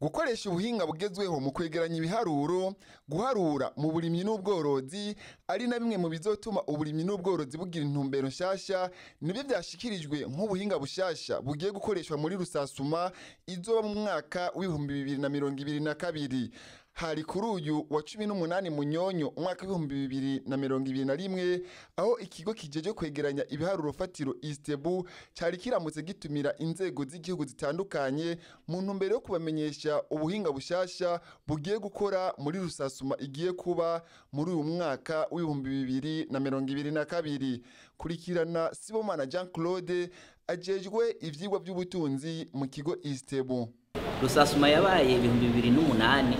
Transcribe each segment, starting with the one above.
Gukoresha ubuhinga bugezweho mu kwegeranya ibiharuro, guharura mu burimyi n'ubworozi ari na bimwe mu bizotuma uburimyi n'ubworozi bugira intumbero nshasha, nibyo vyashikirijwe nk'ubuhinga bushasha bugiye gukoreshwa muri rusasuma izoba mu mwaka w'2022. Hari kuri uyu wa 18 Munyonyo umwaka w'2021, aho ikigo kijeje kwegeranya ibiharuro fatiro Istebu cari kiramutse gitumira inzego z'igihugu zitandukanye mu ntumbero yo kubamenyesha ubuhinga bushasha bugiye gukora muri rusasuma igiye kuba muri uyu mwaka w'2022. Kurikirana Sibomana Jean Claude ajejwe ivyigwa by'ubutunzi mu kigo Istebu. Rusasuma yabaye 2008,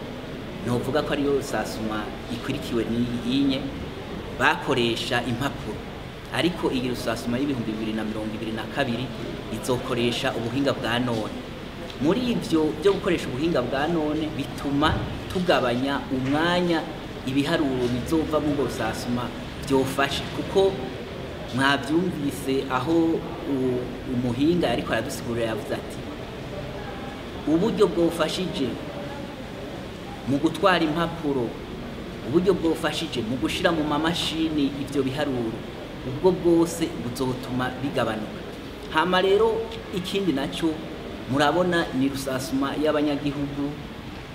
novuga ko ariyo rusasuma ikurikiwe n'iyinye bakoresha impapuro, ariko iyi rusasuma y'2022 izokoresha ubuhinga bwa none. Muri ivyo byo gukoresha ubuhinga bwa none bituma tugabanya umwanya ibiharuro bizova mu rusasuma byofashe, kuko mwavyumvise aho umuhinga ariko aradusigurira yavuze ati uburyo bwofashije mu gutwara impapuro, uburyo bwofashije mu gushira mu mamashini ivyo biharuro, ubwo bwose buzotuma bigabanuka. Hama rero ikindi naco murabona ni rusasuma y'abanyagihugu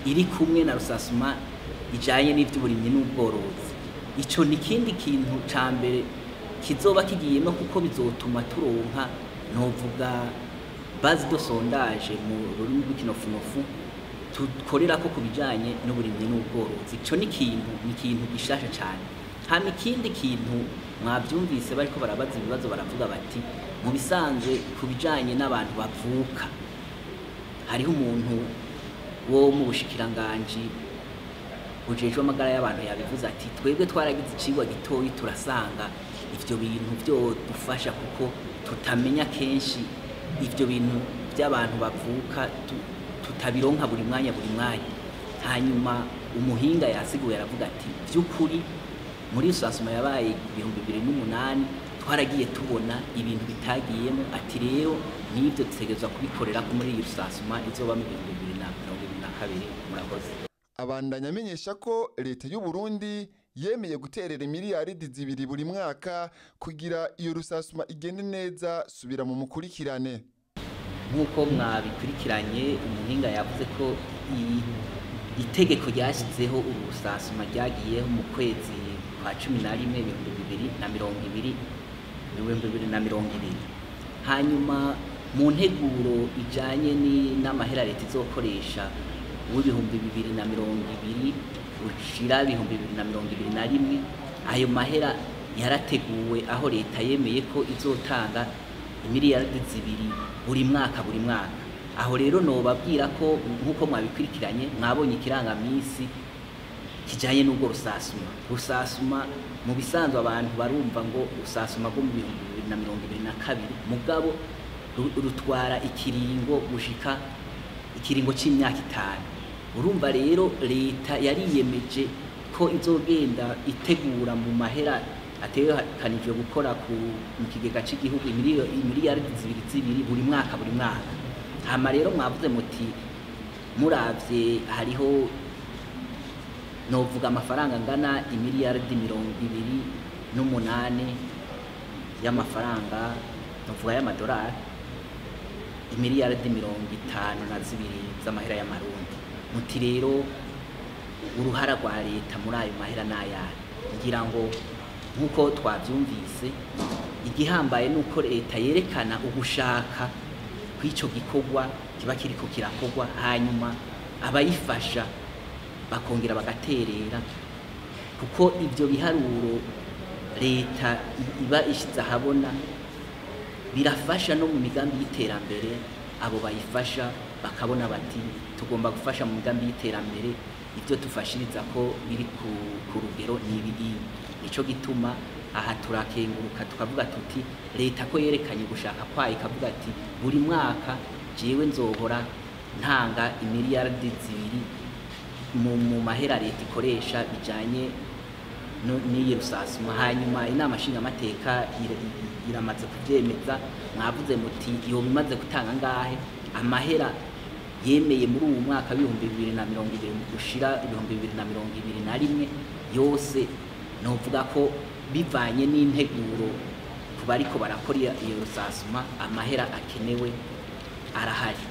iri kumwe na rusasuma ijanye n'ivy'uburimyi n'ubworozi. Ico ni ikindi kintu ca mbere kizoba kigiyemo, kuko bizotuma turonka novuga base de sondage mu rurimi rw'ikinofunofu tukorera ko kubijanye n'uburimyi n'ubworozi. Ico ni ikintu gishasha cyane. Hama ikindi kintu mwavyumvise bariko barabaza ibibazo baravuga bati mu bisanzwe kubijanye n'abantu bavuka, hariho umuntu wo mu bushikiranganji bujejwe amagara y'abantu yabivuze ati twebwe twaragize icigwa gitoyi turasanga ivyo bintu byo dufasha, kuko tutamenya kenshi ivyo bintu by'abantu bavuka tutabironka buri mwanya buri mwanya. Hanyuma umuhinga yasiguye aravuga ati by'ukuri muri rusasuma yabaye 2008 twaragiye tubona ibintu bitagiyemo, ati rero nivyo dutegerezwa kubikorera ko muri iyi rusasuma izoba mu 2022. Murakoze. Abandanya amenyesha ko leta y'u Burundi yemeye guterera miliyaridi 2 buri mwaka kugira iyo rusasuma igende neza. Subira mu mukurikirane. Nk'uko mwabikurikiranye, umuhinga yavuze ko itegeko ryashyizeho uru rusasuma ryagiyeho mu kwezi kwa 11 2020 2020. Hanyuma mu nteguro ijanye n'amahera leta izokoresha w'2020 ushira 2021, ayo mahera yarateguwe aho leta yemeye ko izotanga imiliyaridi 2 buri mwaka buri mwaka. Aho rero nobabwira ko nkuko mwabikurikiranye mwabonye ikirangamisi kijanye n'ubwo rusasuma. Rusasuma mu bisanzwe abantu barumva ngo rusasuma rwo mu 2022, mugabo rutwara ikiringo gushika ikiringo c'imyaka 5. Urumva rero leta yariyemeje ko izogenda itegura mu mahera ategekanijwe gukora mu kigega cy'igihugu imiliyaridi 2 buri mwaka buri mwaka. Hama rero mwavuze muti muravye hariho novuga amafaranga angana imiliyaridi 28 y'amafaranga novuga y'amadolari, imiliyaridi 52 z'amahera y'amarundi. Muti rero uruhara rwa leta muri ayo mahera n'ayari, ngira ngo nkuko twavyumvise igihambaye nuko leta yerekana ugushaka kw'ico gikorwa kiba kiriko kirakorwa, hanyuma abayifasha bakongera bagaterera, kuko ivyo biharuro leta iba ishize ahabona birafasha no mu migambi y'iterambere. Abo bayifasha bakabona bati tugomba gufasha mu migambi y'iterambere, ivyo tufashiriza ko biri ku rugero ni ibi. Nico gituma aha turakenguruka tukavuga tuti leta ko yerekanye gushaka kwayo ikavuga ati buri mwaka jewe nzohora ntanga imiliyaridi 2 mu mahera leta ikoresha bijanye n'iyi rusasuma. Hanyuma inama nshingamateka iramaze kuvyemeza, mwavuze muti yoba imaze gutanga ngahe amahera Yemeye muri uwu mwaka w'2020 gushira 2021 yose, novuga ko bivanye n'integuro ku bariko barakora iyo recensement, amahera akenewe arahari.